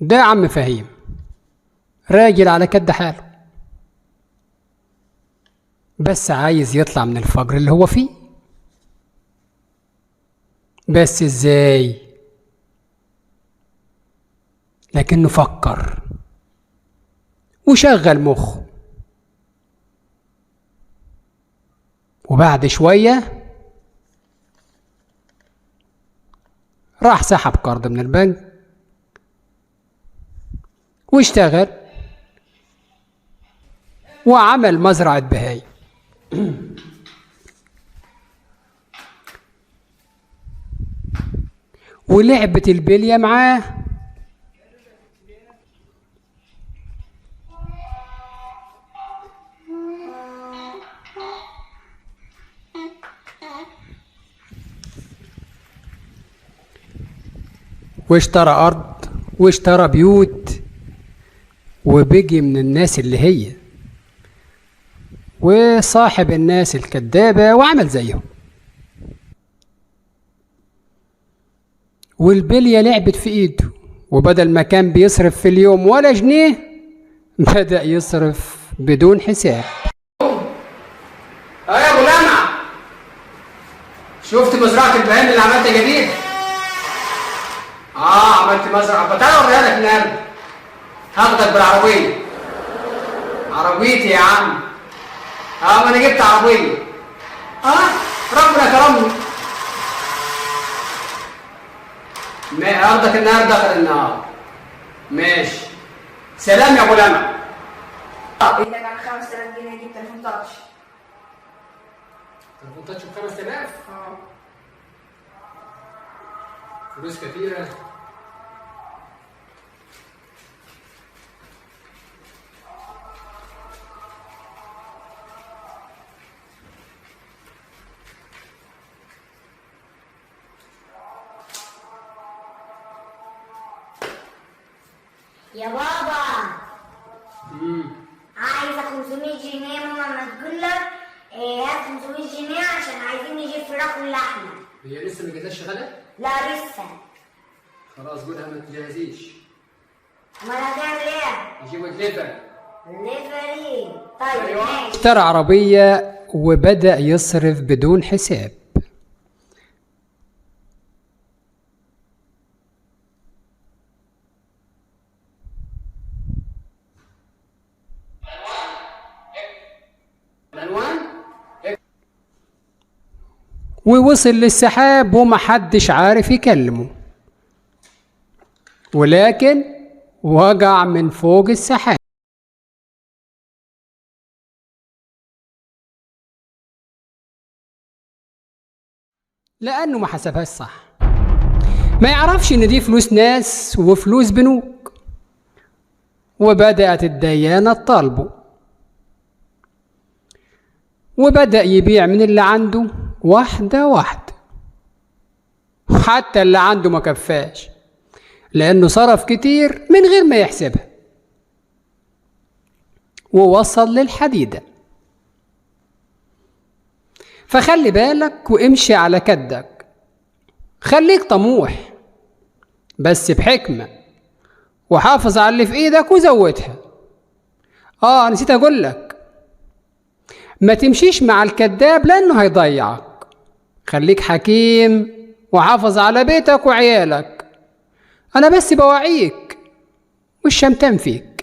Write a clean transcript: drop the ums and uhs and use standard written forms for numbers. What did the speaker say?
ده عم فهيم، راجل على كد حاله، بس عايز يطلع من الفجر اللي هو فيه. بس ازاي؟ لكنه فكر وشغل مخه، وبعد شوية راح سحب قرض من البنك واشتغل وعمل مزرعة بهايم. ولعبة البلية معاه. واشترى أرض واشترى بيوت، وبقي من الناس اللي هي وصاحب الناس الكدابة وعمل زيهم. والبلية لعبت في ايده، وبدل ما كان بيصرف في اليوم ولا جنيه بدأ يصرف بدون حساب. يا ابو لمعة، شفت مزرعة البهائم اللي عملتها جديد؟ عملت مزرعة، تعالى اوريها لك النهارده. هاخدك بالعربية. عربيتي يا عم. ما انا جبت عربية. ربنا كرمني. ما هاخدك النهارده اخر النهار. ماشي. سلام يا ابو لمع. ايدك على 5000 جنيه اجيب تليفون touch. تليفون touch ب 5000؟ فلوس كتيرة. يا بابا عايزة 500 جنيه. ماما ما تقول لك هات 500 جنيه عشان عايزين نجيب فراخ ولحمة. هي لسه ما جاتش غدا؟ لا لسه. خلاص قولها ما تجهزيش. امال هتعمل ايه؟ نجيبوا دليفري. دليفري. طيب ماشي. اشترى عربية وبدأ يصرف بدون حساب. ووصل للسحاب ومحدش عارف يكلمه، ولكن وقع من فوق السحاب. لأنه ما حسبهاش صح، ما يعرفش إن دي فلوس ناس وفلوس بنوك. وبدأت الديانة تطالبه، وبدأ يبيع من اللي عنده واحدة واحدة، حتى اللي عنده ما كفاش لأنه صرف كتير من غير ما يحسبها، ووصل للحديدة. فخلي بالك وامشي على كدك، خليك طموح بس بحكمة، وحافظ على اللي في ايدك وزودها. نسيت اقولك، ما تمشيش مع الكذاب لأنه هيضيعك. خليك حكيم وحافظ على بيتك وعيالك. أنا بس بوعيك مش شمتان فيك.